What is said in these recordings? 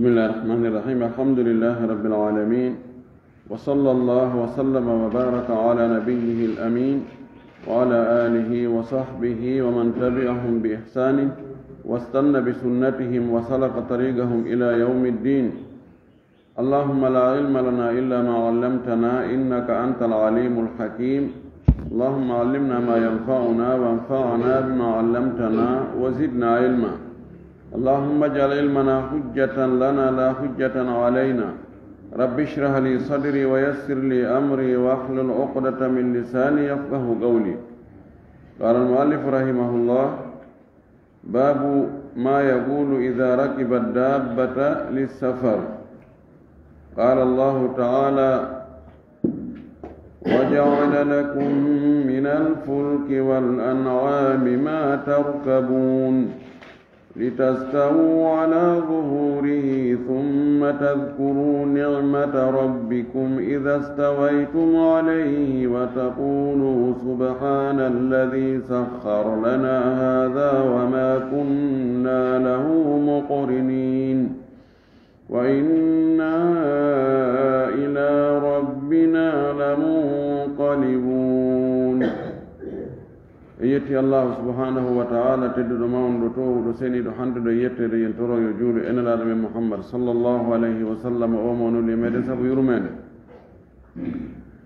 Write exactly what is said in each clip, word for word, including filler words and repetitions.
بسم الله الرحمن الرحيم. الحمد لله رب العالمين. وصلى الله وسلم وبارك على نبيه الأمين وعلى آله وصحبه ومن تبعهم بإحسان واستن بسنتهم وسلك طريقهم إلى يوم الدين. اللهم لا علم لنا إلا ما علمتنا إنك أنت العليم الحكيم. اللهم علمنا ما ينفعنا وانفعنا بما علمتنا وزدنا علما. اللهم اجعل علمنا حجة لنا لا حجة علينا. رب اشرح لي صدري ويسر لي أمري واحلل عقدة من لساني يفقه قولي. قال المؤلف رحمه الله: باب ما يقول إذا ركب الدابة للسفر. قال الله تعالى: وجعل لكم من الفلك والأنعام ما تركبون لتستووا على ظهوره ثم تذكروا نعمة ربكم إذا استويتم عليه وتقولوا سبحان الذي سخر لنا هذا وما كنا له مقرنين وإنا إلى ربنا لمنقلبون. En yetti Allahu subhanahu wa ta'ala, tedduɗo mawnuɗo, toowuɗo, seniiɗo, handuɗo e yetteede, yen toro yo juulu e Nelaaɗo men Muhammad sallallahu alayhi wa sallam, o mo nuli e meɗen sabu yurmeende.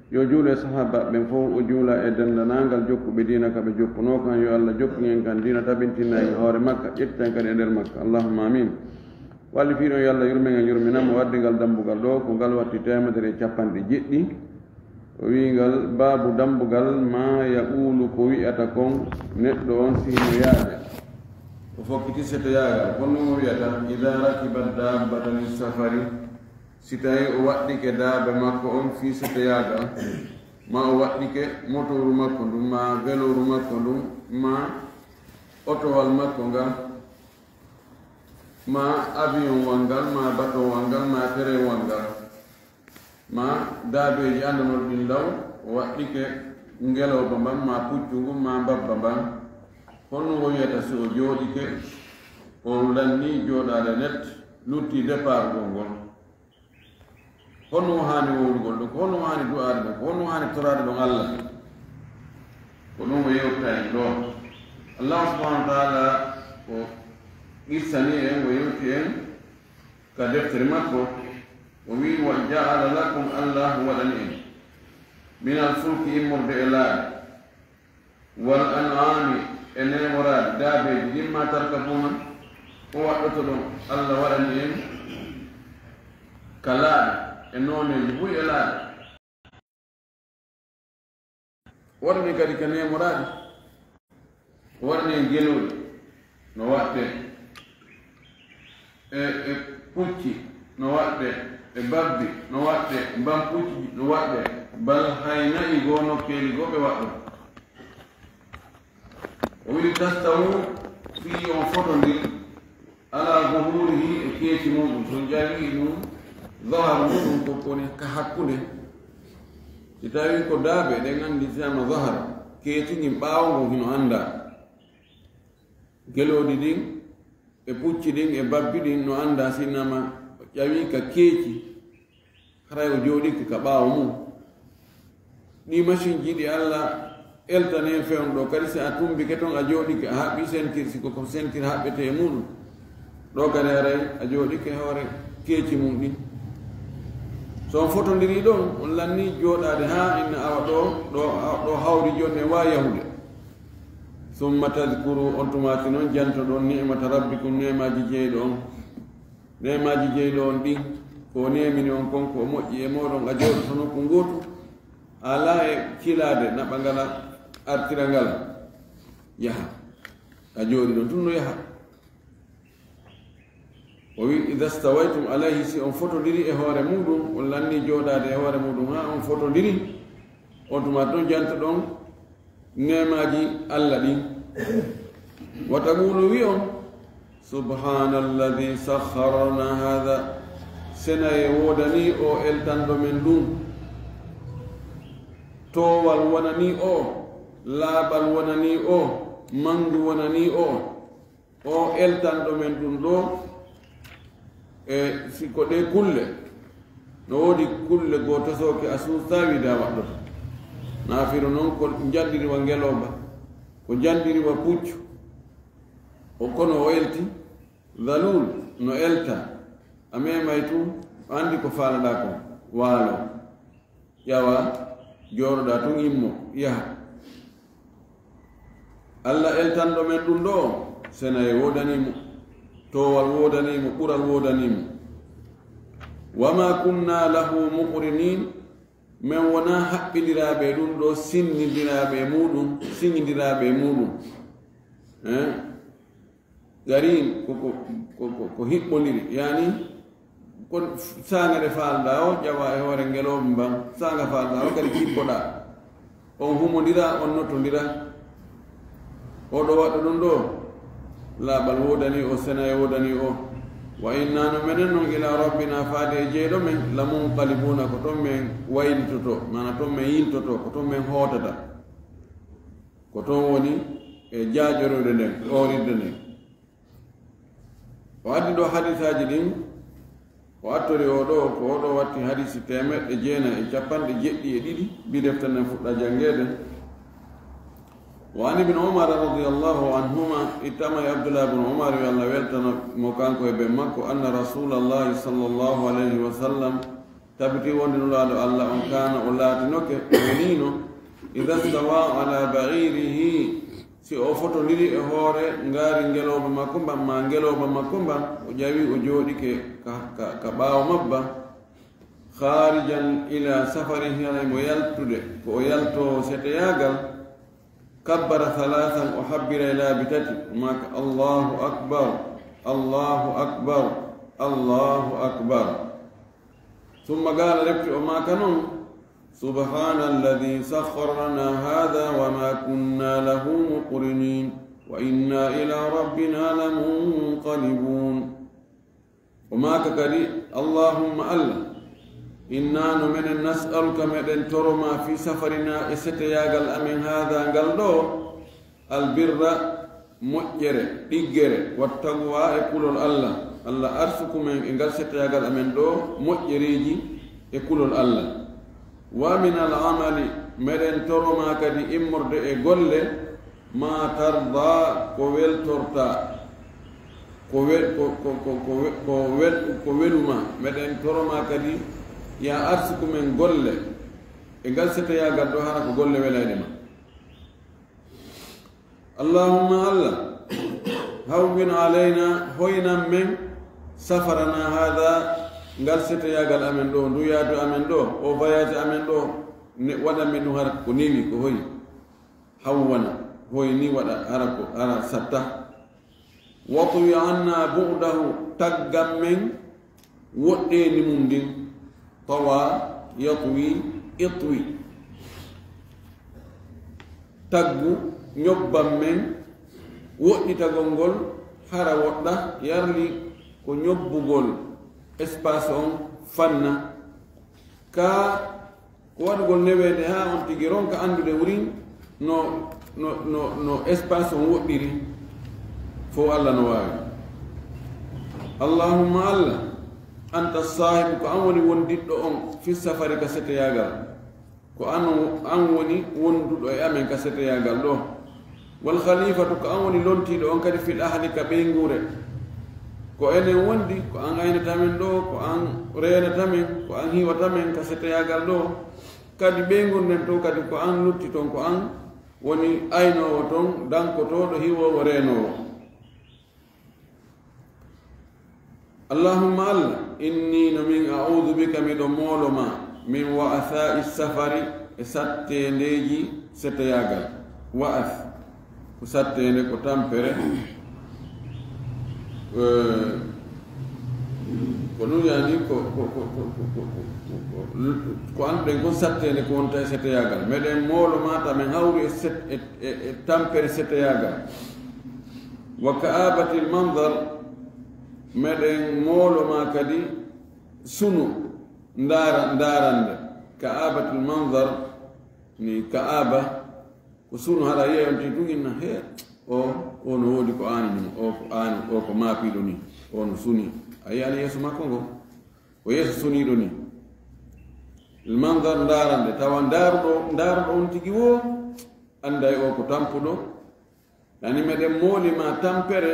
Yo juulu e sahaaba ɓen fof, o juula e denndaangal jokkuɓe diina ka ɓe jokkunoo kan. Yo Allah jokku en kan diina, tabintina en hoore makka, ƴetta en kadi e nder makka. Allahumma amin. Walli fiiɗon yo Allah yurmen en, yurminam o addi ngal dambugal ɗo, ko ngal watti teemedere e capanɗe jeɗɗi. O wi'i ngal baabu dambugal ma yaqulu, ko wi'ata kon neɗɗo on si hino yaade. O fokkiti setoyaagal, kono o wi'ata, "Idaa rakiba daabbata lis safari." Si tawi o waɗɗike daabe makko on fii setoyaagal, ma o waɗɗike motooru makko ndun, ma velooru makko ndun, ma otowal makko ngal, ma avion wal ngal, ma bateau wal ngal, ma train wal ngal, ma daabeeji anndanooɗi ɗin law, o waɗɗike ngelooba mban, ma puccu ngun, ma mbabba mban. Honno o wi'ata si o jooɗike, o lannii jooɗaade net, lutti départ gol ngol? Honno o haani wowlugol ɗon? Ko honno o haani du'aade ɗon? Ko honno o haani toraade ɗon Allah? Ko ɗum o yewta en ɗo. Allah subhanahu wa ta'ala o qissani en, o yewti en ka deftere makko. O wi'i, "Wa ja'ala lakum", Allah waɗani en, "minal fulki", immorde e laaɗe, "wal an'ami", e neemoraaɗi, daabeeji ɗin, "ma tarkabuna", ko waɗɗoto ɗon. Allah waɗani en ka laaɗe, e nooneeji buy e laaɗe. Waɗani kadi ka neemoraaɗi, waɗani en gelooɗi, no waɗɗe e, e pucci, no waɗɗe e babbi, no waɗɗe mbampucci, no waɗɗe bal hay na'i goo nokkeeli goo ɓe waɗɗo. O wi'i, "Tastawu", fii on fotondir, "ala zuhurihi", e keeci muɗum. So ƴawi ɗum, zahar muɗum ko woni ka hakkunde. Si tawi ko daabe, ɗen anndi si ama zahar, keeci ngin ɓaawo ngon hino anndaa. Gelooɗi ɗin, e pucci ɗin, e babbi ɗin, no anndaa si nama ƴawi ka keeci. Haray o jooɗike ka ɓaawo mum. Ɗi machine ji ɗi Allah eltani en fewndo ɗo, kadi si a tumbike ton, a jooɗike, a haɓɓi sentir, si ko, ko sentir haɓɓete e muɗum, ɗo kadi haray a jooɗike hoore keeci mum ɗin. So on fotondiri ɗon, on lanni jooɗaade haa inna awa ɗo, ɗo, ɗo hawri jooni en waawi yahude. Summa tadkuru, on tumaati non jantoɗon ni'mata rabbikum, neemaaji jeyɗo on. Neemaaji jeyɗo on ɗin, ko o neemini on kon, ko o moƴƴi e mooɗon, a jooɗoto nokku ngootu, a alaa e cilaade, naɓa ngala, artira ngala, yaha. A jooɗi ɗon tun no yaha. O wi, "Idha stawaytum alayhi", si on fotondiri e hoore muɗum, on lanni jooɗaade e hoore muɗum, haa on fotondiri, on tuma ton jantoɗon neemaaji Allah ɗin. Wa taqulu, wi'on, "Subhaanalladhi sakhkhara lana haadha." Senayee woodanii o eltanɗo men ɗum. Toowal wonanii o, laaɓal wonanii o, manngu wonanii o. O eltanɗo men ɗum ɗo, E si ko ɗe kulle, no woodi kulle goo tosooke a suustaa wiide a waɗɗoto. Naafiru noon ko njanɗiri wa ngelooba, ko njanɗiri wa puccu. O kono o elti, Zalul no elta, a meemay tun, o anndi ko faalaɗaa kon, waalo. Ƴawa, jooɗoɗaa tun, immo, yaha. Alla eltanɗo men ɗun ɗoo, senayee woodanii mo, toowal woodanii mo, ɓural woodanii mo. Wa ma kunna lahu muqrinin, men wonaa haɓɓindiraaɓe e ɗun ɗoo, sinnindiraaɓe e muuɗun, siñindiraaɓe e muuɗun. Eh? Qarin ko, ko, ko, ko, ko hiɓɓondiri, yaani, ko saanga nde faalɗaa o, ƴawa e hoore ngelooba mban, saanga faalɗaa o kadi kippoɗaa. On humondira, on nottondira. Oo ɗoo waɗɗo ɗun ɗoo, laaɓal woodanii o, senayee woodanii o. Wa inna no menen non ila rabbina faade e jeyɗo men, la munqalibuuna, ko ton men waylitotoo, maanaa ton men yiltotoo, ko ton men hootata. Ko ton woni e jaaƴorede nden, ɗoorirde nden. O addi ɗoo hadiisaaji ɗin, o attori oo ɗoo, ko oo ɗoo watti hadiisi teemeɗɗe jeenay e capanɗe jeɗɗi e ɗiɗi, bi defte nden fuɗɗa janngeede. Wa an ibn Umar radiyallahu anhuma, ittama e Abdullah ibn Umar, yo Alla weltano mo kanko e ben makko, anna Rasulallahi sallallahu alayhi wa sallam, tabiti wonde Nulaaɗo Alla on, kaana, o laatinoke, o woniino, ida stawa ala ba'irihi, si o fotondiri e hoore ngaari ngelooba makko mban, maa ngelooba makko mban, o ƴawi, o jooɗike ka, ka, ka ɓaawo mabba, kharijan ila safarihi, hara himo yaltude, ko o yaltoowo seteyaagal, kabbara thalathan, o habbira e laabi tati, o maaka, Allahu akbar, Allahu akbar, Allahu akbar. Summa qaala, refti o maaka non, subhaana alladhi sakhkhara lana hadha wa ma kunna lahu muqrinin, wa inna ila rabbina lamunqalibun. O maaka kadi, Allahumma Alla, inna no menen nas'aluka, meɗen toro ma, fi safarina, e seteyaagal amen, haada, ngal ɗoo, albirra, moƴƴere, ɗiggere, wattaqwa, e kulol Alla. Alla arsuku men e ngal seteyaagal amen ɗoo moƴƴereeji e kulol Alla. Wa min al amali, meɗen toro ma kadi immorde e golle, ma tarda, ko weltorta, ko wel-, ko, ko, ko, ko we-, ko wel-, ko welu ma. Meɗen toro ma kadi, ya arsuku men golle e ngal seteyaagal ɗoo, hara ko golle welayɗe ma. Allahumma Alla, hawwin alayna, hoynan men, safarana haada, ngal seteyaagal amen ɗoo, ndu yaadu amen ɗoo, o voyage amen ɗoo, ne, waɗan men ɗum hara ko newi, ko hoyi. Hawwana, hoyni waɗa hara ko, hara satta. Watwi anna bu'dahu, taggan men woɗɗeendi mun ndin. Tawa, yatwi, itwi. Taggu, ñobban men, woɗɗitagol ngol, hara woɗɗa, yarli ko ñobbugol espace on fanna. Ka Ko waɗugol neweende haa on tigi ronka anndude wurin no, no, no, no espace on woɗɗiri, fow Alla no waawi. Allahumma Alla, anta saahibu, ko an woni wondiɗɗo on, fi safari, ka seteyaagal. Ko an, an woni wonduɗo e amen ka seteyaagal ɗoo. Wal khalifatu, ko an woni lontiiɗo on kadi, fil ahli, ka ɓeynguure. Ko enen wondi, ko an aynata men ɗoo, ko an reenata men, ko an hiwata men ka seteyaagal ɗoo. Kadi ɓeynguure nden to kadi ko an lutti ton, ko an woni aynoowo ton, dankotooɗo, hiwoowo, reenoowo. Allahumma Alla, inni, no min, a'udhu bika, miɗo moolo ma, min wa'athaa'i safari, e satteendeeji seteyaagal. Wa'ath, ko satteende, ko tampere. Eh, ko ɗum yani ko, ko, ko annduɗen kon satteende ko wonta e seteyaagal. Meɗen moolo ma ta men hawri e set-, e, e, e tampere seteyaagal. Wa ka'abatil manzar, meɗen moolo ma kadi sunu ndaara-, ndaarande. Ka'abatul manzar, ni ka'aba, ko sunu, hara yeeyonti tun inna, he, o, o no woodi ko aanini mo, o ko aani, o ko maapiiɗo ni, o no suni. A yi'ani yeeso makko ngo, ko yeeso suniiɗo ni. Manzar ndaarande, tawa ndaaruɗo, ndaaruɗo on tigi wo, annday o ko tampuɗo. Yani meɗen mooli ma tampere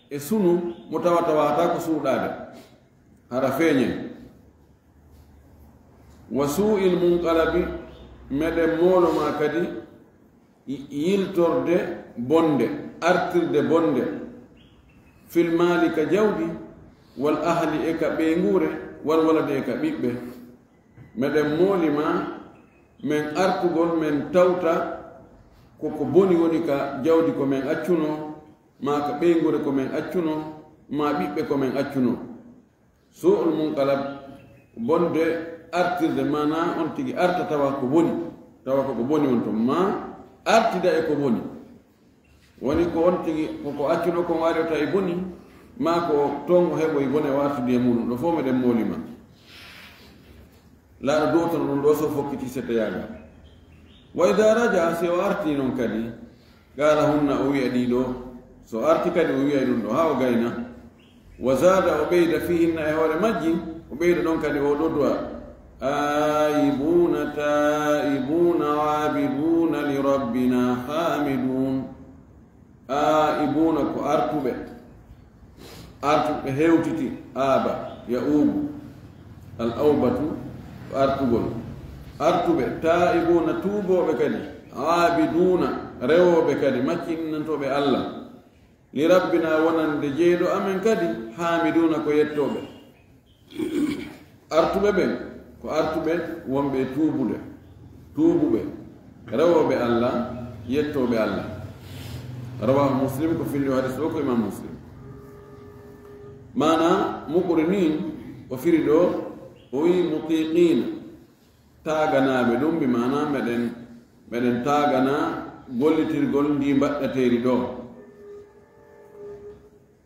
e sunu mo tawa tawata ko suuɗaade. Hara feeñe. Wa suu'il munqalabi, meɗen moolo ma kadi yi-, yiltorde bonde, artirde bonde. Fil maali ka jawdi, wal ahli e ka ɓeynguure, wal waladi e ka ɓiɓɓe. Meɗen mooli ma, men artugol, men tawta, ko ko boni woni ka jawdi ko men accuno, ma ka ɓeynguure ko men accuno, ma ɓiɓɓe ko men accuno. Su'ul munqalab, bonde artirde, maana on tigi arta tawa ko boni, tawa ko ko boni on ton, ma artida e ko boni. Woni ko on tigi, ko ko accuno kon arata e boni, ma ko ton o heɓoy bone o artidi e muɗum, ɗo fof meɗen mooli ma. Laaɗo duwotono ɗum ɗo so fokkiti setteyaagal. Wa idaa raja'a, si o arti non kadi, qaala hunna, o wi'a ɗi ɗo. So arti kadi o wi'a ɗum ɗo, haa o gayna. Wa zaada, o ɓeyda fiihinna e hoore majji, o ɓeyda ɗon kadi o ɗo du'a. Aayibuuna, taa'ibuuna, aabiduuna li rabbina haamiduun. Aa'ibuuna ko artuɓe. Artuɓe hewtiti, aaba, ya'uubu. Al awbatu ko artugol. Artuɓe, taa'ibuuna tuubooɓe kadi, aabiduuna rewooɓe kadi, maccininantooɓe Allah. Li rabbina wonande jeyɗo amen kadi, haamiduuna ko yettooɓe. Artuɓe ɓen, ko artuɓe wonɓe e tuubude, tuubuɓe, rewooɓe Allah, yettooɓe Allah. Rawaahu Muslim, ko fillii o hadis o ko Imam Muslim. Maana muɓɓori ni, o firi ɗo, o wi'i mutiqiina, taaganaaɓe ɗum, bi maana meɗen, meɗen taagana gollitirgol ndi mbaɗɗateeri ɗo.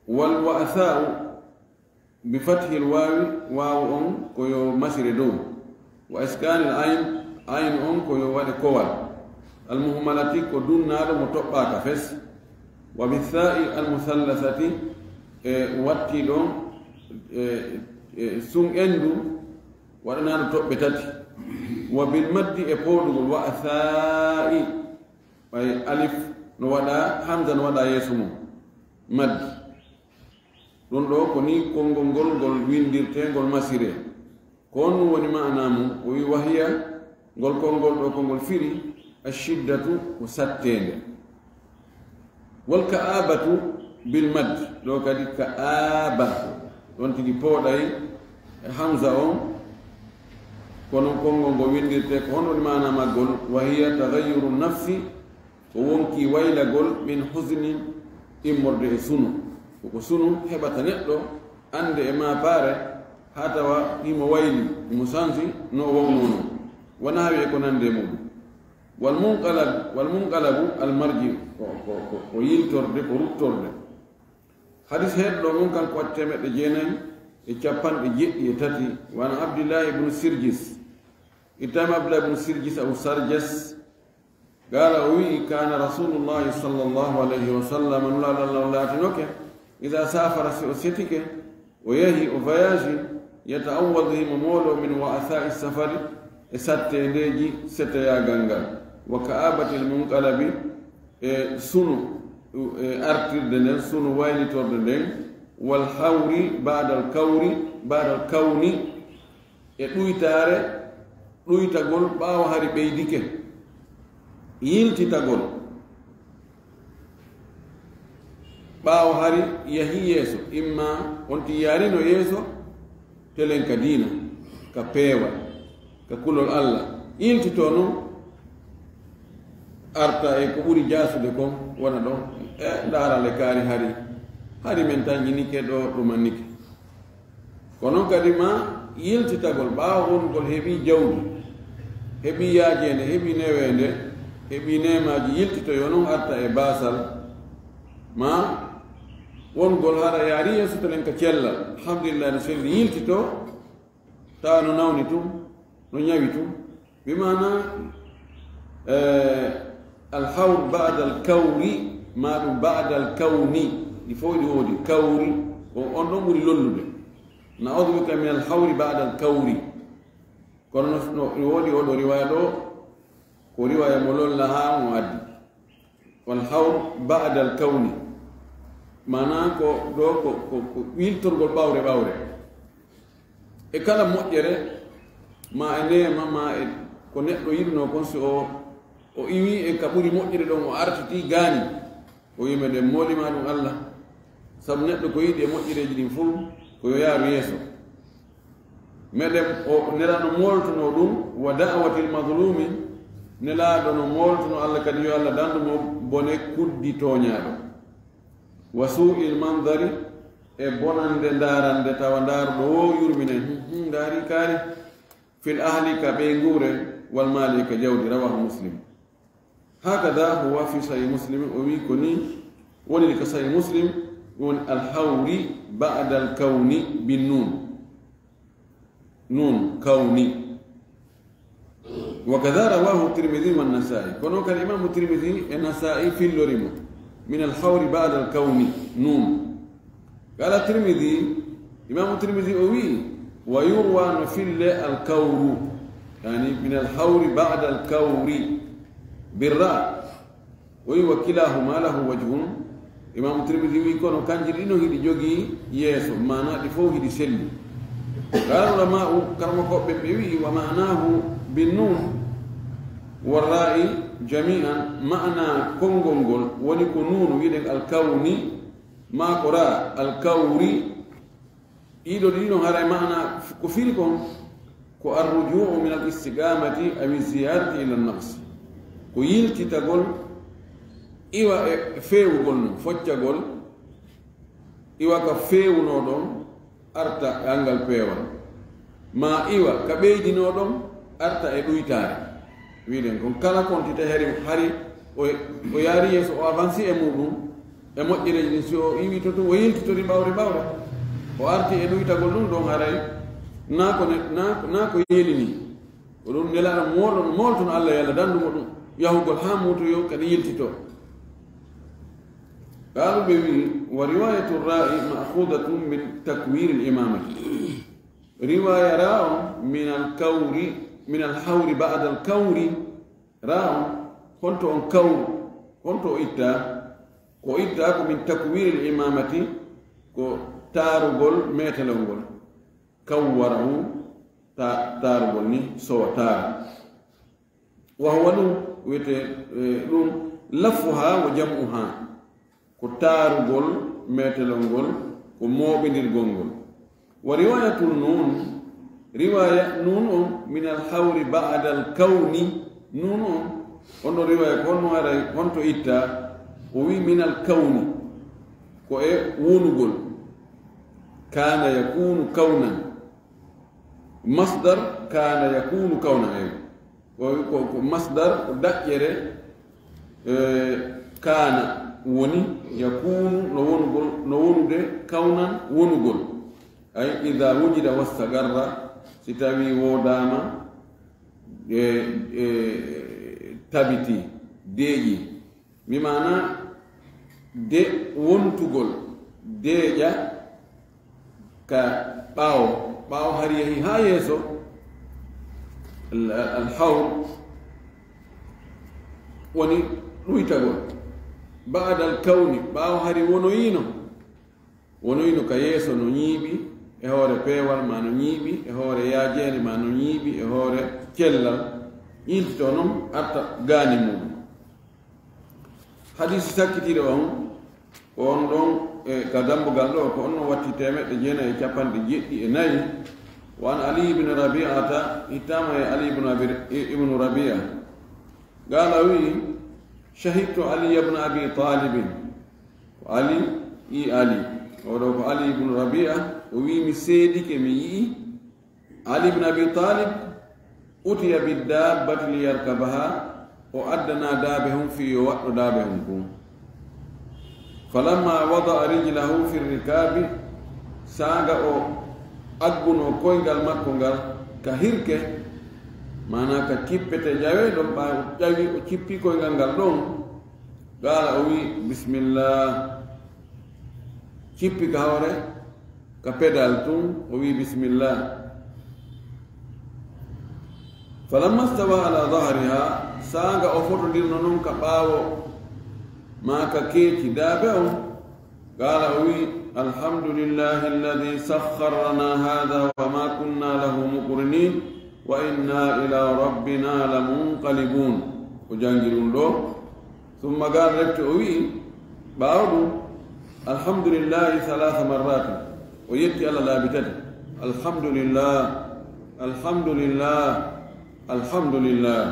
Wal wa'sa'u, bi fathil waawi, waawu on ko yo masire dow. Wa iskanil ayn, ayn on ko yo waɗe kowal. Al muhmalati ko dunnaaɗo mo toɓɓaaka fes. Wa bi tha'i al musallasati e watti ɗon e, e sun endu waɗanaano toɓɓe tati. Wa bil maddi e pooɗugol wa tha'i ɓay alif no waɗa, hamza no waɗa yeeso mum. Maddi. Ɗum ɗo ko ni konngol ngol, ngol winndirtee, ngol masiree. Ko honɗum woni maanaa mum? O wi'i, "Wa hiya, ngol konngol ɗo ko ngol firi, ashiddatu, ko satteende. Wal ka'abatu bil mad, ɗo kadi ka'aba, ɗon tigi pooɗay hamza on, kono konngol ngol winndirtee." Ko honɗum woni maanaa maggol? "Wa hiya taghayyuru nafsi, ko wonkii waylagol min husnin, immorde e sunu." Ko ko sunu heɓata neɗɗo, annde e maapaare, haa tawa himo wayli, himo sansi no o wonnoo non. Wa nahwi e ko nanndi e muɗum. Wal munqalab-, wal munqalabu al marji, ko, ko, ko, ko yiltorde, ko ruttorde. Hadis heedɗo ɗo mum kanko waɗi teemeɗɗe jeenayi e capanɗe jeɗɗi e tati. Wa an Abdillahi ibn Sirjis. Ittama Abdullah ibn Sirjis aw Sarjas. Qaala, o wi'i, "Kaana Rasuulullaahi sallallaahu alayhi wa sallam, Nulaaɗo Allah on laatinoke, idaa saafara, si o setike, o yahi, o voyage, yata'awwadu, himo mooloo, min wa'asaa'i safari, e satteendeeji settoyaagal ngal, wa ka'aabatil munqalabi, e sunu, e artirde nden, sunu waylitorde nden, wal hawri ba'dal kawri, ba'dal kawni, e ɗuytaare, ɗuytagol ɓaawo hari ɓeydike, yiltitagol ɓaawo hari yahi yeeso, imma on ti yaarino yeeso, telen ka diina, ka peewal, ka kulol Allah, yiltitoo non, arta e ko ɓuri jaasude kon, wona ɗo, e ndaarale kaari hari, hari men tan yinike ɗo, ɗumannike. Ko non kadi ma yiltitagol ɓaawo wongol heɓi jawdi, heɓi yaajeende, heɓi neweende, heɓi neemaaji, yiltitoyoo non arta e baasal, ma wongol hara yaari yeeso telen ka cellal, alhamdulillah, no selli, yiltitoo, tawa no nawni tun, no ñawi tun. Bi maana, eh, al hawr ba'da al kawri, ma ɗum ba'da al kawni. Ɗi fof ɗi woodi. Kawri, ko on ɗon ɓuri lollude. Na'udhu bika min al-hawri ba'da al-kawri. Kono no, no, no woodi oɗo riwaya ɗo, ko riwaya mo lolla haa mo addi. Wal hawr ba'da al-kawni. Maanaa ko ɗo ko, ko, ko wiltorgol ɓawre ɓawre. E kala moƴƴere, ma e neema, ma e ko neɗɗo yiɗunoo kon, si o, o iwii e ka ɓuri moƴƴude ɗon, o artitii gaani, o wi'i, "Meɗen moolima ɗum Allah." Sabu neɗɗo ko yiɗi e moƴƴereeji ɗin fof, ko yo yaaru yeeso. Meɗen o Nelaaɗo mooltunoo ɗum, wa da'watil mazlumi, Nelaaɗo no mooltunoo Allah kadi yo Allah dandu mo bone kuddi tooñaaɗo. Wa su'il manzari, e bonande ndaarande, tawa ndaaruɗo o yurminay, "Hum, hum, ndaari kaari." Fil ahli, ka ɓeynguure, wal maali, ka jawdi, rawahu Muslim. Hakada huwa fi Sahih Muslim, o wi ko ni woniri ka Sahih Muslim, ɗum woni al hawri ba'da al kawni bin nun. Nun, kawni. Wa kadha rawahu Tirmidhi wa Nasa'i. Kono kadi Imamu Tirmidhi e Nasa'i fillori mo. Min al hawri ba'da al kawni. Nun. Qala Tirmidhi, Imamu Tirmidhi o wi, wa yurwa no fille al kawru. Yani min al hawri ba'da al kawri. Birra. O wi, "Wa kilahuma lahu wajhun." Imamu Tirmidhi wi, "Kono kanji ɗino hiɗi jogii yeeso, maana ɗi fof hiɗi selli." Qala ulama'u, karmakooɓe ɓe wi, "Wa ma'nahu bin nun warra'i jami'an." Maana konngol ngol woni ko nuunu wiɗen alkawni, maa ko ra alkawri. Ɗiɗo ɗiɗo haray maana ko firi kon, ko arruju'u min al istiqamati aw ziyarati ila nafs. Ko yiltitagol iwa e feewugol non, foccagol iwa ka feewunoo ɗon, arta e angal peewal. Ma iwa ka ɓeydinoo ɗon, arta e ɗuytaare. Wiɗen kon kala kontite hari, hari o, o yaari yeeso, o avansi e muɗum, e moƴƴereeji ɗin, si o iwi to tun, o yiltitori ɓawre ɓawre. O arti e ɗuytagol ɗum ɗon haray, naa ko ne-, naa, naa ko yelini. Ko ɗum Nelaaɗo moolon, mooltuno Allah yo Allah dandu mo ɗum, yahugol haa muutoyo kadi yiltito. Qaalu ɓe wi, wa riwayatu ra'i ma'khudatun min takwiri al-imamati. Riwaya ra on min al-kawri, min al-hawri ba'da al-kawri. Ra on, honto on kawru, honto o itta? Ko itta ko min takwiri al-imamati, ko taarugol metelol ngol. Kawwarahu, ta-, taarugol ni, sowa taara. Wa huwa ɗum wiyete, eh, ɗum lafuha wa jam'uha. Ko taarugol metelol ngol, ko mooɓindirgol ngol. Wa riwayatul nun, riwaya nun on, min al hawri ba'da al kawni, nun on, on ɗo riwaya ko honno haray, honto itta, o wi min al kawni, ko e wonugol, kana yakunu kawnan, masdar kana yakunu kawnan, ay. Ko, ko, ko masdar, ko daƴƴere, eh, kana woni, yakunu no wonugol, no wonude, kawnan wonugol. Ay, idha wujida wastagarra, si tawi woodama, e, e, tabiti, deeƴi. Mi maana de wontugol, deeƴa ka ɓaawo, ɓaawo hari yahi haa yeeso, al, al hawr woni ɗuytagol. Ba'dal kawni, ɓaawo hari wonoyino, wonoyino ka yeeso no ñiiɓi, e hoore peewal ma no ñiiɓi, e hoore yaajeende ma no ñiiɓi, e hoore cellal, yiltito non arta gaani mum. Hadiisi sakkitiiɗo on, ko on ɗon, e, ka dambugal ɗo, ko on no watti teemeɗɗe jeenayi e capanɗe jeɗɗi e nayi. Wa an Ali ibn Rabi'ata, ittama e Ali ibn Abi, ibn Rabi'a. Qaala o wi'i, "Shahidtu Ali ibn Abi Talibin." Ko Ali, i Ali. Oɗo ko Ali ibn Rabi'a, o wi'i, "Mi seedike, mi yi'i Ali ibn Abi Talib, utiya biddabbati liyarkabaha, o addana daabe hon fii yo waɗɗo daabe hon kun. Falamma wada'a rijlahu fi rikabi, saaga o agguno koyngal makko ngal ka hirke, maana ka cippete jawe ɗon, ɓaawo o ƴawi, o cippi koyngal ngal ɗon, qaala, o wi, 'Bismillah.'" Cippi ka hoore ka pedal tun, o wi, "Bismillah." Falamma stawa ala dahriha, saanga o fotondirno non ka ɓaawo maa ka keeci daabe on, qala, o wi, "Alhamdulillahi alladhi sakhkhara lana hadha wa ma kunna lahu muqrinin wa inna ila rabbina lamunqalibun." O jangi ɗum ɗo. Summa qala, refti o wi'i, ɓaawo ɗum, "Alhamdulillahi thalatha marratin." O yetti Allah laabi tati. "Alhamdulillah, alhamdulillah, alhamdulillah."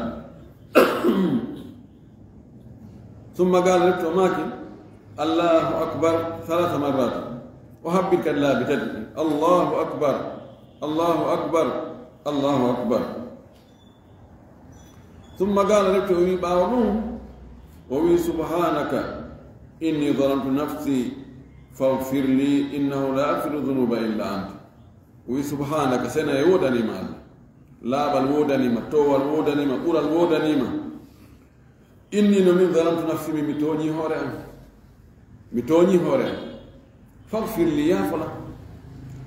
Summa qala, refti o maaki, "Allahu akbar thalatha marratin." O habbiri kadi laabi tati. "Allahu akbar, Allahu akbar, Allahu akbar." Summa qala, refti o wi ɓaawo ɗum, o wi, "Subhanaka inni zalamtu nafsi faghfir li innahu la yaghfiru dhunuba illa anta." O wi, "Subhanaka, sena e wodanima Allah. Laaɓal wodanima, toowal wodanima, ɓural wodanima. Inni no min zalamtu nafsi, mi, mi tooñi hoore am. Mi tooñi hoore am. Faghfir li, yaafola."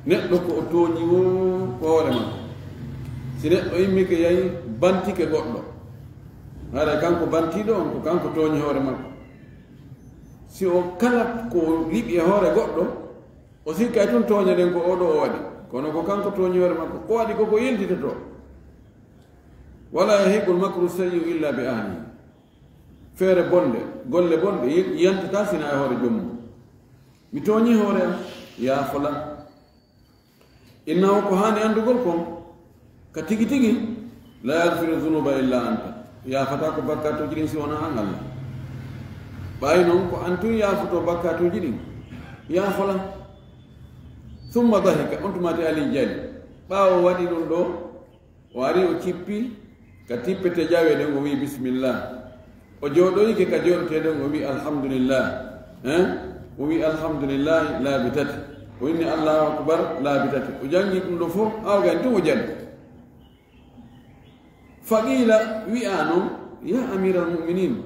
Neɗɗo ko o tooñi wo ko hoore makko. Si neɗɗo immike yahi bantike goɗɗo, haray kanko bantiiɗo on ko kanko tooñi hoore makko. Si o kala ko liɓi e hoore goɗɗo, o sikkay tun tooñe ɗen ko oo ɗoo o waɗi. Kono ko kanko tooñi hoore makko. Ko waɗi ko ko yiltitotoo. "Wala yahiqul makru sayyi'u illa bi ahlihi." Feere bonde, golle bonɗe, yi-, yantataa sina e hoore joom mum. Mi tooñi hoore am, yaafola. Innahu, ko haani anndugol kon, ka tigi tigi, la yaghfiru dhunuba illa anta. Yaafataa ko bakkaatuuji ɗin si wonaa an Allah. Ɓay non ko an tun yaafotoo bakkaatuuji ɗin, yaafola. Summa dahika, on tuma ti Ali jali. Ɓaawo waɗi ɗum ɗo, o ari, o cippi ka tippete jawe ɗen, o wi, "Bismillah." O jooɗoyike ka jooɗotee ɗon, o wi, "Alhamdulillah." Hein? O wi, "Alhamdulillah," laabi tati. O inni, "Allahu akbar," laabi tati. O jangi ɗum ɗo fof, awa gani tun o jali. Faqila, wi'a non, "Ya amiral mu'minin,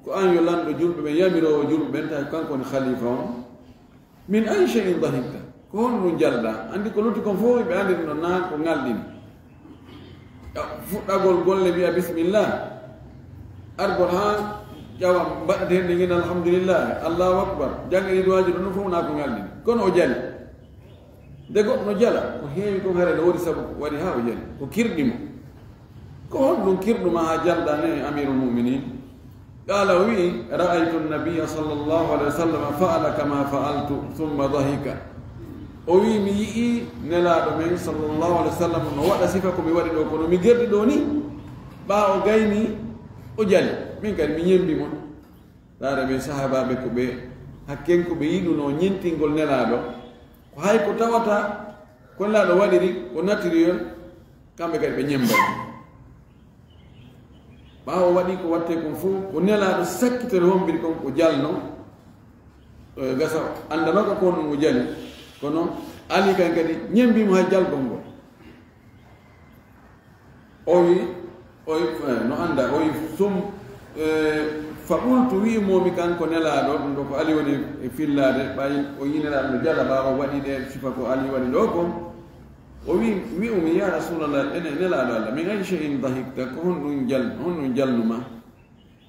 ko an yo lanɗo julɓe ɓen, yamiroowo julɓe ɓen, tawi kanko woni khalifa on. Min ayi shay'in dahikta? Ko honɗum jalɗa?" Anndi ko lutti kon fof, ɓe anndi ɗum ɗon naa ko ŋalɗini. Fuɗɗagol golle, wi'a bismillah. Argol haa ƴawa mbaɗata heen ɗin, alhamdulillah, Allahu akbar. Jannga ɗi duwaaji ɗon fof naa ko ŋalɗini. Kono o jali. Nde goɗɗo no jala, ko heewi kon haray no woodi sabu waɗi haa o jali. Ko kirɗi mo. Ko honɗum kirɗu ma haa jalɗa ne, Amirul Mu'minin? Qala, o wi'i, "Ra'aytu an-nabiyya sallallahu alayhi wa sallam fa'ala kama fa'altu, thumma dahika." O wi'i, "Mi yi'i Nelaaɗo men sallallahu alayhi wa sallam no waɗa sifa ko mi waɗi ɗo, kono mi gerdi ɗo ni, ɓaawo gayni o jali. Min kadi mi ñembi mo." Laare ɓe sahaabaaɓe ko ɓe hakken ko ɓe yiɗunoo ñentingol Nelaaɗo, ko hay ko tawata ko Nelaaɗo waɗiri ko naturel, kamɓe kadi ɓe ñembay. Ɓaawo waɗi ko watte kon fof, ko Nelaaɗo sakkitore hombiri kon ko jalno, e gasa anndanooka ko honɗum o jali, kono Ali kan kadi ñembi mo hay jalgol ngol. O wi, o wi, eh, no annda, o wi, sum, eh, fa qultu, wi'i moomi kan ko Nelaaɗo, ɗum ɗo ko Ali woni e fillaade, ɓay o yi Nelaaɗo no jala, ɓaawo waɗi ɗe sifa ko Ali waɗi ɗo ko. O wi, wi'umi, "Ya Rasulallah, ene Nelaaɗo Allah, min ayi shay'in dahikta, ko honɗum jal-, honɗum jalnuma?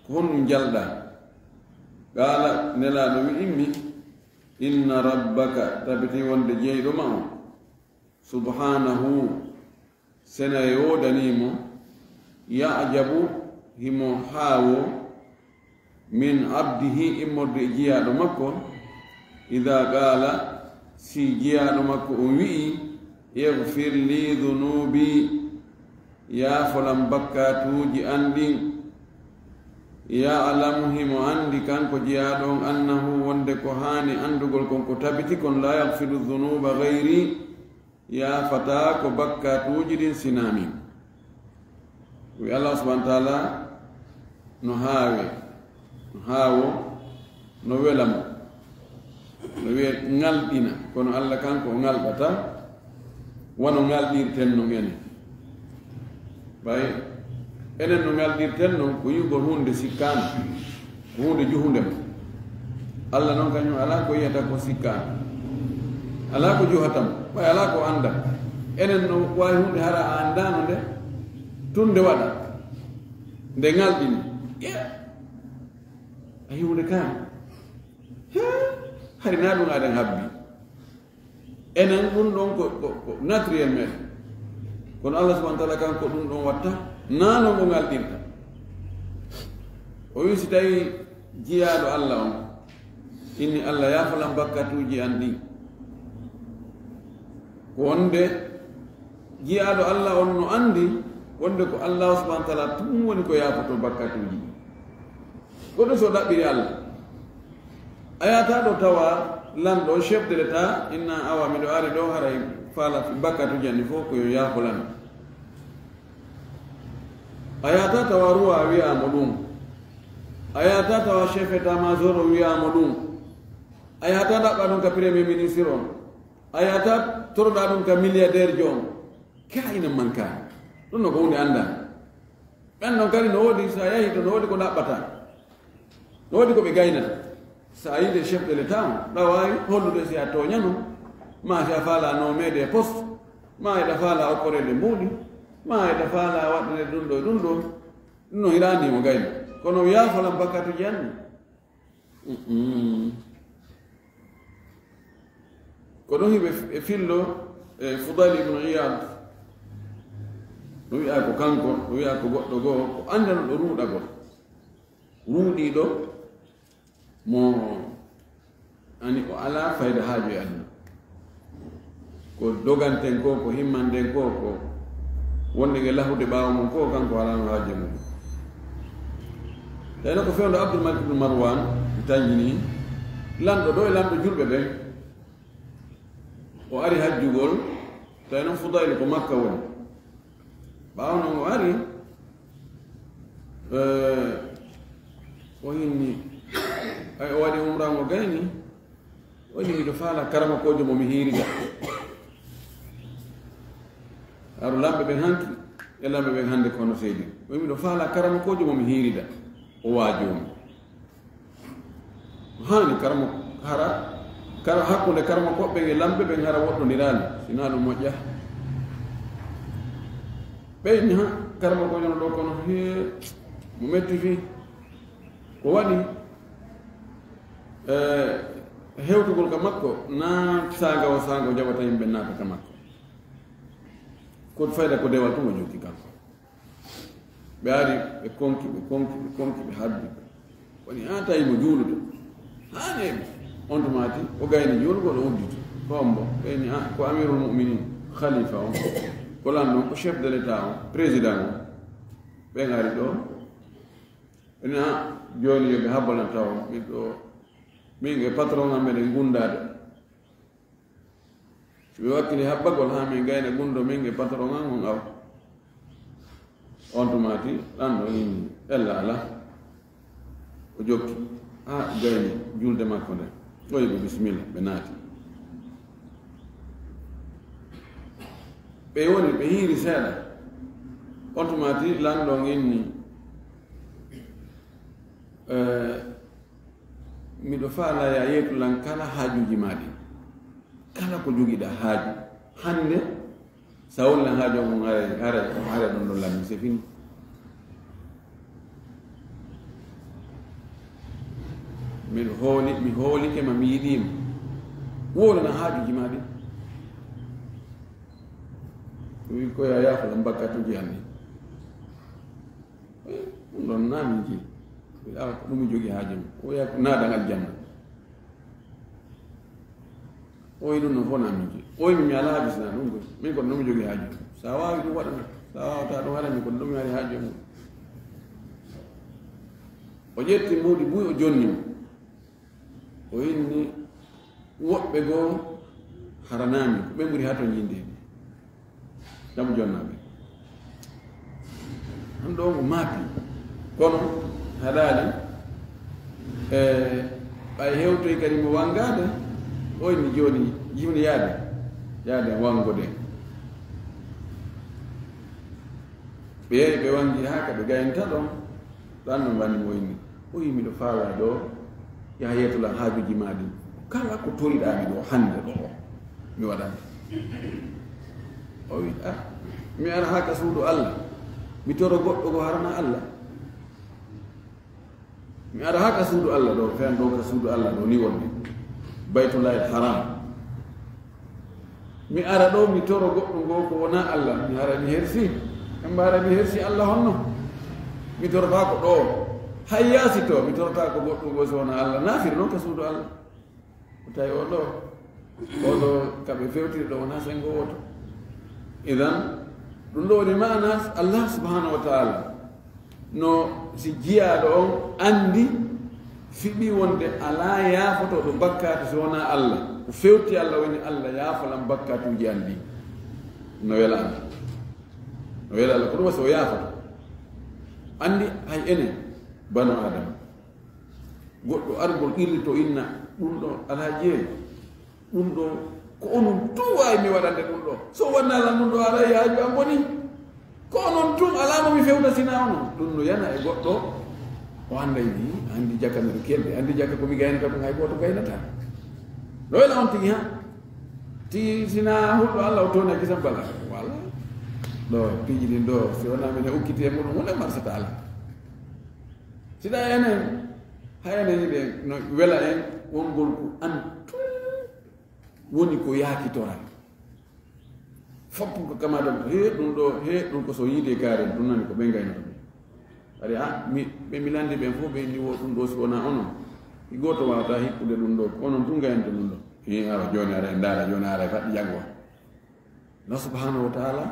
Ko honɗum jalɗa?" Qaala, Nelaaɗo wi'immi, "Inna rabbaka, tabiti wonde jeyɗo ma on, subhanahu, sena e woodanii mo, ya'jabu, himo haawo, min abdihi, immorde e jiyaaɗo makko, idha qaala, si jiyaaɗo makko on wi'i, 'Ighfir li dhunubi, yaafolam bakkaatuuji an ɗin.'" Ya'lamu, himo anndi kanko jiyaaɗo on, annahu, wonde ko haani anndugol kon, ko tabiti kon, la yaghfiru dhunuba ghayri, yaafataa ko bakkaatuuji ɗin sinaa min. Wi Allah subhanahu wa ta'ala no haawe, no haawo, no wela mo. No wiye ŋalɗina, kono Allah kanko o ŋalɗata, wano ŋalɗirten non enen. Ɓay enen no ŋalɗirten non ko yi'ugol huunde sikkaande, ko huunde juhunde mo. Allah non kañum alaa ko yi'ata ko sikkaande. Alaa ko juhata mo, ɓay alaa ko annda. Enen no waawi huunde hara a anndaano nde, tun nde waɗa, nde ŋalɗini. Iya, a hiwde kaan. Hee, hari naa ɗum aɗen habbi. Enen ɗum ɗon ko, ko, ko naturel men. Kono Allah subhanahu wa ta'ala kanko ɗum ɗon watta, naa no ngo ŋalɗirta. O wi si tawi jiyaaɗo Allah on, inni Allah yaafolan bakkatuuji an ɗin. Ko wonde jiyaaɗo Allah on no anndi wonde ko Allah subhanahu wa ta'ala tun woni ko yaafoto bakkatuuji ɗin. Ko ɗum so ɗaɓɓiri Allah. A yahata ɗo tawa lanɗo, chef de l'État, inna awa miɗo ari ɗo haray faala bakkatuuji an ɗin fof ko yo yaafolan. A yahata tawa roi wi'aama ɗum. A yahata tawa chef état major o wi'aama ɗum. A yahata ɗaɓɓa ɗum ka premier ministre on. A yahata toroɗa ɗum ka milliardaire jo on. Ka ina mankaani. Ɗum no ko huunde anndaa. Ɓen non kadi no woodi, so a yahii to no woodi ko ɗaɓɓata. No woodi ko ɓe gaynata. So a yiide chef de l'État on, ɗa waawi hollude si a tooñano, maa si a faalaa nommeede e poste, maa eɗa faalaa okkoreede mbuuɗi, maa eɗa faalaa waɗaneede ɗum ɗo e ɗum ɗo. Ɗum no hiraani mo gayna. Kono yaafolan bakkatuuji an ɗin. Mm-mm. Ko ɗum hiɓe f-, e fillo e Fudayl ibn Iyad. No wi'a ko kanko, no wi'a ko goɗɗo goo, ko anndano ɗo ruuɗagol. Ruuɗiiɗo mo ani o alaa fayda haaju e aduna. Ko doganten ko, ko himmanten ko, ko wonde nge lahude ɓaawo mum ko, kanko alaa no haaju e mum. Tawi no ko fewndo Abdul Malik ibn Marwan, mi tanjini, lanɗo ɗo e lanɗo julɓe ɓen. O ari hajjugol, tawi noon Fudayl ko Makka woni. Ɓaawo noon o ari, eh, o inni, ay, o waɗi umra mo gayni, o inni, "Miɗo faala karamokoojo mo mi hiirida." Haro lamɓe ɓen hanki, e lamɓe ɓen hannde kono seydi. O inni, "Miɗo faala karamokoojo mo mi hiirida." O waajoomi. Haani karamo, hara, kara, hakkunde karamokooɓe ɓen e lamɓe ɓen hara woɗɗondiraali, sinaa ɗum moƴƴa. Ɓe inni, "Ha, karamokoojo no ɗo kono, hee, mo metti fii." Ko waɗi, eh, hewtugol ka makko, naa saanga o saanga o jaɓata yimɓe naata ka makko. Ko fayda ko dewal tun o jokki kanko. Ɓe ari, ɓe konki, ɓe konki, ɓe konki, ɓe habbi. Woni, "Ah, tawi mo juulude." Haa neeɓi. On tuma ti, o gayni juulugol, o udditi. Ko hombo? Ɓe ni, "Ah, ko Amirul Mu'minin, khalifa on. Ko lanɗo on, ko chef de l'État on, président on." Ɓe ngari ɗo. Ɓe ni, "Ah, jooni yo ɓe habbanan taw. Min ɗo, min e patron am meɗen gundaade." Si ɓe wakkili habbagol haa min gayna gundo min e patron an on aw. On tuma ti, lanɗo inni, "Ella ala." O jokki, haa gayni julde makko nde. O yiɓe bisimilla, ɓe naati. Ɓe woni, ɓe hiiri seeɗa. On tuma ti, lanɗo on inni, eh, "Miɗo faala ya yeetu lan kala haajuuji maa ɗin. Kala ko jogiɗaa haaju. Hannde, sa wonii lan haaju on, haray, haray, haray ɗon ɗon lan, c'est fini. Min hooli, mi hoolike ma, mi yiɗii ma. Wowlana haajuuji maa ɗin." Wi ko ya yaafo lan bakkatuuji an ɗin. Ɗum ɗon naa min jii. Wi'a ko ɗum mi jogii haaju mum. O wi'a ko naadan aljanna. O wi'i ɗum ɗon fof naa min jii. O wi'i mi alaa haaju sinaa ɗum koy. Min kono ɗum mi jogii haaju. So a waawi ɗum waɗana. So a waawataa ɗum haɗa min kono ɗum mi ari haaju mum. O ƴetti mbuuɗi buy o jonni mo. O inni woɓɓe goo haranaami ko ɓe ɓuri haa to ñinnde. Ɗam jonnaaɓe. Ɗum ɗo ko maapi. Kono haɗaali, e, ɓay hewtoy kadi mo wanngaade, o inni jooni jifni yaade, yaade wanngude. Ɓe yehi ɓe wanngi haa ka ɓe gaynta ɗon, ɗan no mbanni mo inni. O wi'i, "Miɗo faalaa ɗo, yaha yeetu lan haajuuji maa ɗin. Kala ko toriɗaa mi ɗo hannde ɗo, Mi waɗan. O wi, "Ah, mi ara haa ka suudu Allah, mi toro goɗɗo go harana Allah. Mi ara haa ka suudu Allah ɗo, fen ɗo ka suudu Allah ɗo ni wonde. Baytullahil Haram. Mi ara ɗo, mi toro goɗɗo go ko wona Allah, mi ara mi hersi. En mbaara mi hersi Allah honno? Mi torota ko ɗo. Hay yaasi to, mi torota ko goɗɗo go so wona Allah. Naafir noon ka suudu Allah." O tawi o ɗo, o ɗo ka ɓe fewtiri ɗo wona sengo woto. Idan, ɗum ɗo woni maana Allah subhanahu wa ta'ala. No si jiyaaɗo on anndi, fiɓi wonde alaa yaafotooɗo bakkaatu so wonaa Allah. Ko fewti Allah woni Allah yaafolan bakkaatuuji an ɗi. No wela Allah. No wela Allah, ko ɗum wasi o yaafoto. Anndi hay enen, banu Adama. Goɗɗo argol qirrito inna, ɗum ɗo alaa jeeyi. Ɗum ɗo, ko onon tun waawi mi waɗande ɗum ɗo. So wonnaa lan ɗum ɗo alaa e haaju an boni. Ko onon tun alaa mo mi fewta sinaa onon. Ɗum no yana e goɗɗo. O annday ni, anndi jaka miɗo kelɗi, anndi jaka ko mi gaynata ɗum hay gooto gaynata. No wela on tigi ha? Ti sinaa hulɗo Allah o toona kisan bala. Wala. Ɗo, piiji ɗin ɗo, si wonaa minen ukkiti e muɗum, hunde marsata Allah. Siɗa enen, hay enen yiɗen, no wela en, wongol ko an tun woni ko yaakitoran. Foppu ko kama ɗum, he ɗum ɗo, he ɗum ko so yiide kaari, ɗum nani ko ɓe gaynata ɗum. Ari, a, mi, ɓe mi landi ɓen fof, ɓe inni wo ɗum ɗo si wonaa onon. Hay gooto waawata hikkude ɗum ɗo, ko onon tun gaynata ɗum ɗo. He, awa, jooni ara en ndaara, jooni ara e faɗɗi janngo. Allah subhanahu wa ta'ala,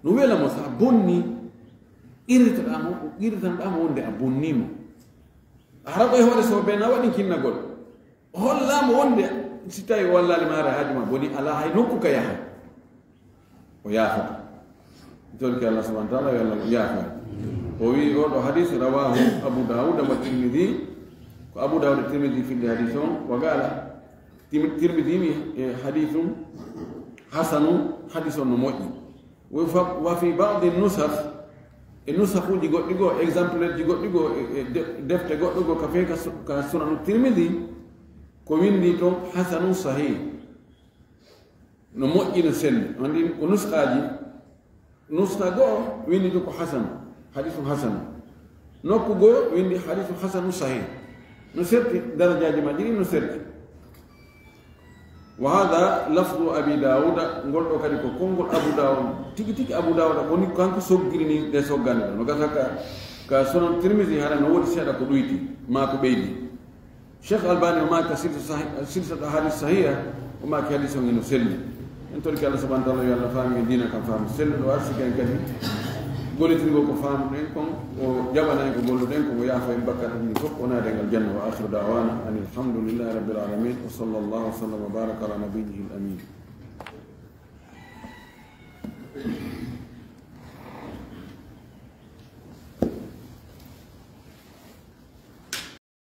no wela mo sa bonni, qirritoɗaa mo, ko qirritanɗaa mo wonde a bonni mo. A hara ko e hoore so ɓe na waɗi kinnagol. Hollaa mo wonde si tawi o wallaali ma ara haaju ma boni alaa hay nokku ka yaha. O yaafoto. Torki Allah subhanahu wa ta'ala, yo Allah yaafo. O wi oɗo hadis, rawahu Abu Dawud wa Tirmidhi. Ko Abu Dawud e Tirmidhi filli hadis on, wa qala, Tim-, Tirmidhi wi, e, hadithun hasanun, hadis on no moƴƴi. Wa fa-, wa fi ba'di nusakh, e nusakhuji goɗɗi goo, exemplaire ji goɗɗi goo, e, e de-, defte goɗɗo goo, ka fe ka su-, ka Sunanu Tirmidhi, ko windi ton hasanun sahih. No moƴƴi, no selli. Anndi ko nuskaaji, nuska goo windi ton ko hasan, hadisun hasan. Nokku goo windi hadisun hasanun sahih. No serti darajaaji majji ɗin, no serti. Wa hadha lafzu Abi Dawuda, ngol ɗo kadi ko konngol Abu Dawud. Tigi tigi Abu Dawuda woni kanko soggiri ni ɗe soggande ɗo. No gasa ka, ka Sunan Tirmidhi hara no woodi seeɗa ko ɗuyti, maa ko ɓeydi. Cheikh Albani o maaki ka silsila sahih-, silsila hadis sahiha, o maaki hadis on ino selli. En torki Allah subhanahu wa ta'ala, yo Allah faami en diina kan faamu selluɗo, o arsiki en kadi gollitirgol ko faamuɗen kon, o jaɓana en ko golluɗen kon, o yaafa en bakkaatuuji ɗin fof, o naada en aljanna. Wa akhiru da'wana anil hamdulillahi rabbil alamin. Wa sallallahu wa sallam wa baraka ala nabiyyihi al amin.